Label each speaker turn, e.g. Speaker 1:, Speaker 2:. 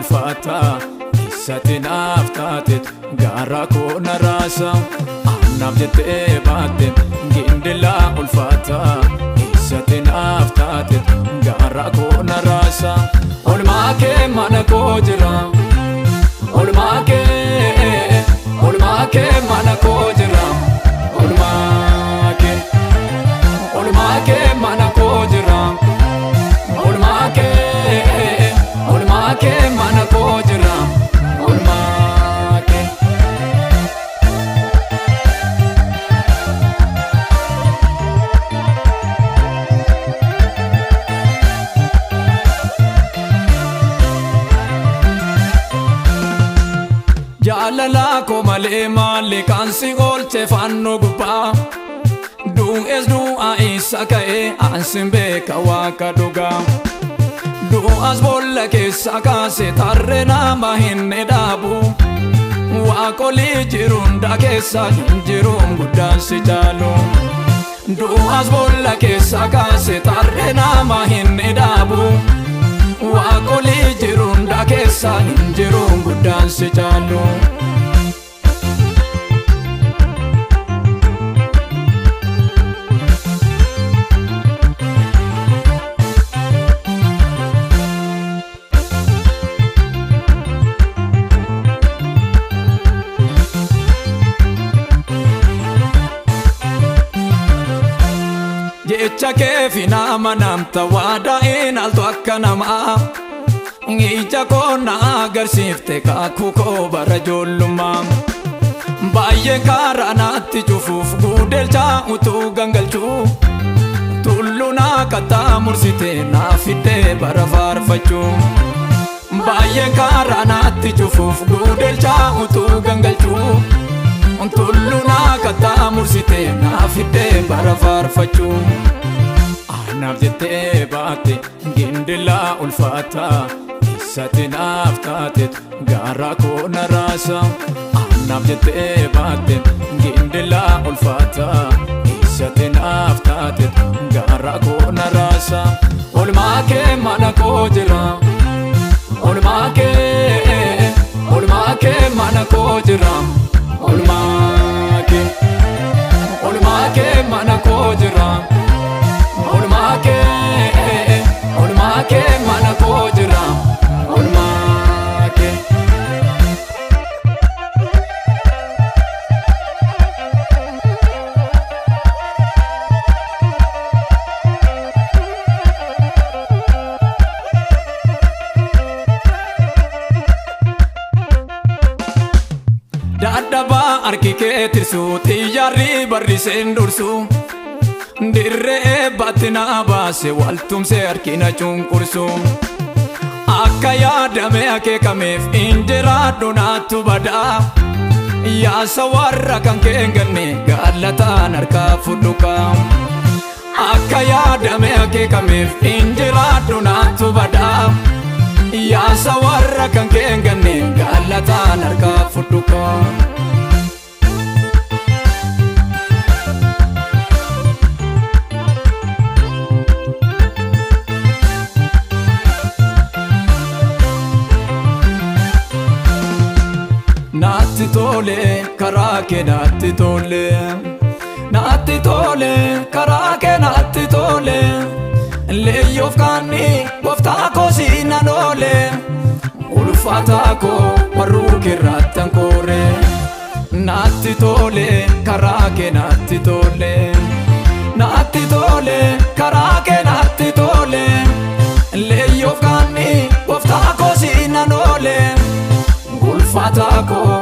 Speaker 1: Ulfaataa eessatti naaf taatetu garaa koo na raasa. Anaaf jettee baatte gindilaa ulfaataa eessatti naaf taatetu garaa koo na raasa. Olmaa kee mana koo jira. Olmaa kee, olmaa kee mana koo jira. Olmaa kee, olmaa kee mana koo jira. Olmaa kee, olmaa kee mana koo jira. Olmaa kee. Jaalala koo malee maali kan si oolche fannoo gubbaa? Du'es du'a isa ka'e ansin beeka waaqa dhugaa. Du'as boolla keessa kaase tarree nama hin dhaabu. Waaqolii jiru hunda keessa hin jiruun guddaan si caalu. Du'as boolla keessa kaase tarree nama hin dhaabu. Waaqolii jiru hunda keessa hin jiruun guddaan si caalu. Jecha kee fi nama namta waadaa inaaltu akka namaa. Ija koo na agarsiifte kaakuu koo bara ijoollummaa. Baay'ee karaa natti cufuuf guudelchaa utuu gangalchuu. Tulluu na qaxxaamursite na fiddee bara faarfachuu. Baay'ee karaa natti cufuuf guudelchaa utuu gangalchuu. Tulluu na qaxxaamursite na fiddee bara faarfachuu. Anaaf jettee baatte gindilaa ulfaataa eessatti naaf taatetu garaa koo na raasa. Anaaf jettee baatte gindilaa ulfaataa eessatti naaf taatetu garaa koo na raasa. Olmaa kee mana koo jira. Olmaa kee, olmaa kee mana koo jira. Olmaa kee, olmaa kee mana koo jira. Olmaa kee, olmaa kee mana koo jira. Olmaa kee. Dadhabaa harki kee tirsu xiyyaarri barriseen dursu. Dirree eebbaatti na baase waltumsee harki na cunqursu. Akka yaadame akeekameef injiraadhu naattu badaa. Yaasa warra kan kee hin ganne galataan harkaa fudhukaa. Akka yaadame akeekameef injiraadhu naattu badaa. Yaasa warra kan kee hin ganne galataan harkaa fudhukaa. Naatti tole karaa kee naatti tole. Naatti tole karaa kee naatti tole. Leeyyoof kaanni gooftaa koo siinaan oole. Ulfaataa koo warruu keerraattan koore. Naatti tole karaa kee naatti tole. Naatti tole karaa kee naatti tole. Leeyyoof kaanni gooftaa koo siinaan oole. Ulfaataa koo